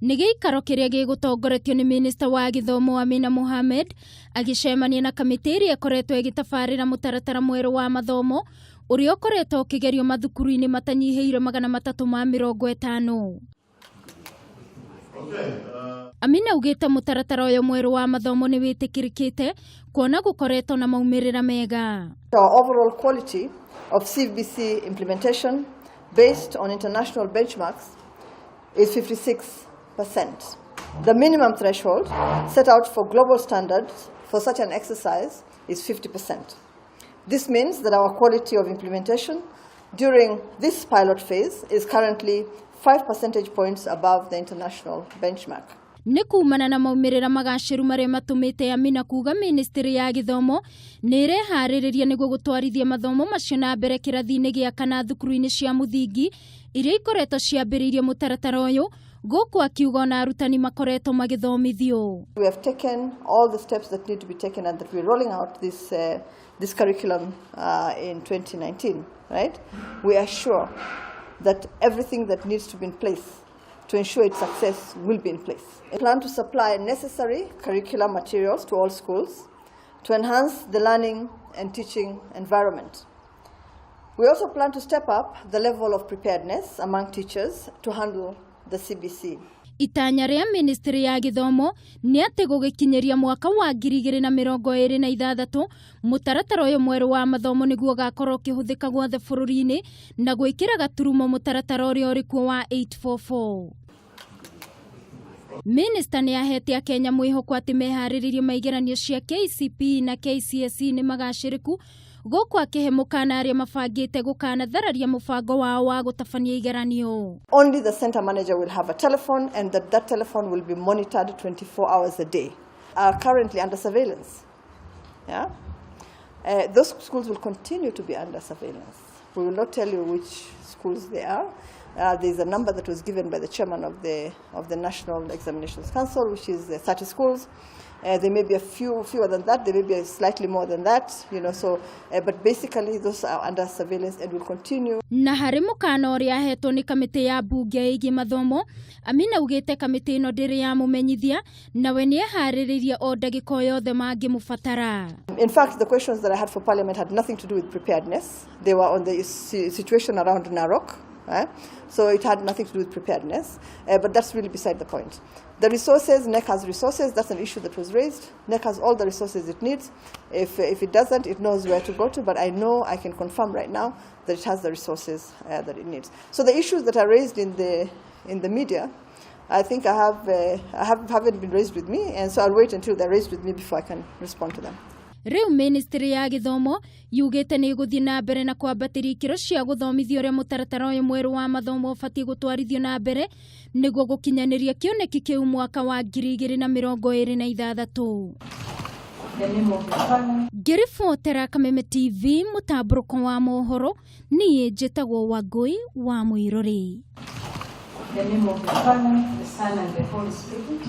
Nĩ gĩikaro kĩrĩa gĩgũtongoretio nĩ minista wa gĩthomo Amina Mohamed agĩcemania na kamĩtĩ ĩrĩa ĩkoretwo ĩgĩtabarĩra mũtaratara mwerũ wa mathomo ũrĩa ũkoretwo ũkĩgerio mathukuru-inĩ matanyihĩire 350. Amina augĩte mũtaratara ũyũ mwerũ wa mathomo nĩ wĩtĩkĩrĩkĩte kuona gũkoretwo na maumĩrĩra mega. Our overall quality of CBC implementation based on international benchmarks is 56%. The minimum threshold set out for global standards for such an exercise is 50%. This means that our quality of implementation during this pilot phase is currently 5 percentage points above the international benchmark. Nĩ kumana na maumĩrĩra magacĩru marĩa matũmĩte Amina kuga ministry ya gĩthomo nĩ ĩreharĩrĩria nĩguo gũtwarithia mathomo macio na mbere kĩrathi-inĩ gĩa kana thukuru-inĩ cia mũthingi iria ikoretwo ciambĩrĩirie mũtaratara ũyũ, gũkũ akiuga ona arutani makoretwo magĩthomithio. We have taken all the steps that need to be taken and that we're rolling out this curriculum in 2019, right? We are sure that everything that needs to be in place to ensure its success will be in place. We plan to supply necessary curriculum materials to all schools to enhance the learning and teaching environment. We also plan to step up the level of preparedness among teachers to handle the CBC. Itanya rĩa ministry ya gĩthomo nĩ atĩ gũgĩkinyĩria mwaka wa 2026, mũtaratara ũyũ mwerũ wa mathomo nĩguo ũgakorwo ũkĩhũthĩka guothe bũrũri-inĩ na gwĩkĩra gaturumo mũtaratara ũrĩa ũrĩ kuo wa 844. Minista nĩ ahete Akenya mwĩhoko atĩ meharĩrĩrio ma igeranio cia KCPE na KCSE nĩ magacĩrĩku, gũkũ akĩhe mũkana arĩa mabangĩte gũkanathararia mũbango wao wa gũtabania igeranio. Only the center manager will have a telephone and that telephone will be monitored 24 hours a day. Are currently under surveillance. Yeah? Those schools will continue to be under surveillance. We will not tell you which schools they are. There's a number that was given by the chairman of the National Examinations Council, which is 30 schools. There may be a few fewer than that. There may be a slightly more than that. So, but basically, those are under surveillance and will continue. Na harĩ mũkana ũrĩa ahetwo nĩ kamĩtĩ ya mbunge ĩgiĩ mathomo, Amina augĩte kamĩtĩ ĩno ndĩrĩ yamũmenyithia nawe nĩ eharĩrĩirie o ndagĩka o yothe mangĩmũbatara. In fact, the questions that I had for Parliament had nothing to do with preparedness. They were on the situation around Narok. Eh? So it had nothing to do with preparedness, but that's really beside the point. The resources, KNEC has resources, that's an issue that was raised. KNEC has all the resources it needs. If it doesn't, it knows where to go to, but I know, I can confirm right now that it has the resources that it needs. So the issues that are raised in the media, I think I haven't been raised with me, and so I'll wait until they're raised with me before I can respond to them. Rĩu ministry ya gĩthomo yugĩte nĩ ĩgũthiĩ na mbere na kwambatĩria ikĩro cia gũthomithia ũrĩa mũtaratara ũyũ mwerũ wa mathomo ũbatiĩ gũtwarithio na mbere nĩguo gũkinyanĩria kĩoneki kĩu mwaka wa 2026. The name of the Father, Ngĩribotera Kameme TV mũtambũrũko wa mohoro, niĩ njĩtagwo Wangũi wa Mũirũrĩ. The name of the Father, the Son, and the Holy Spirit.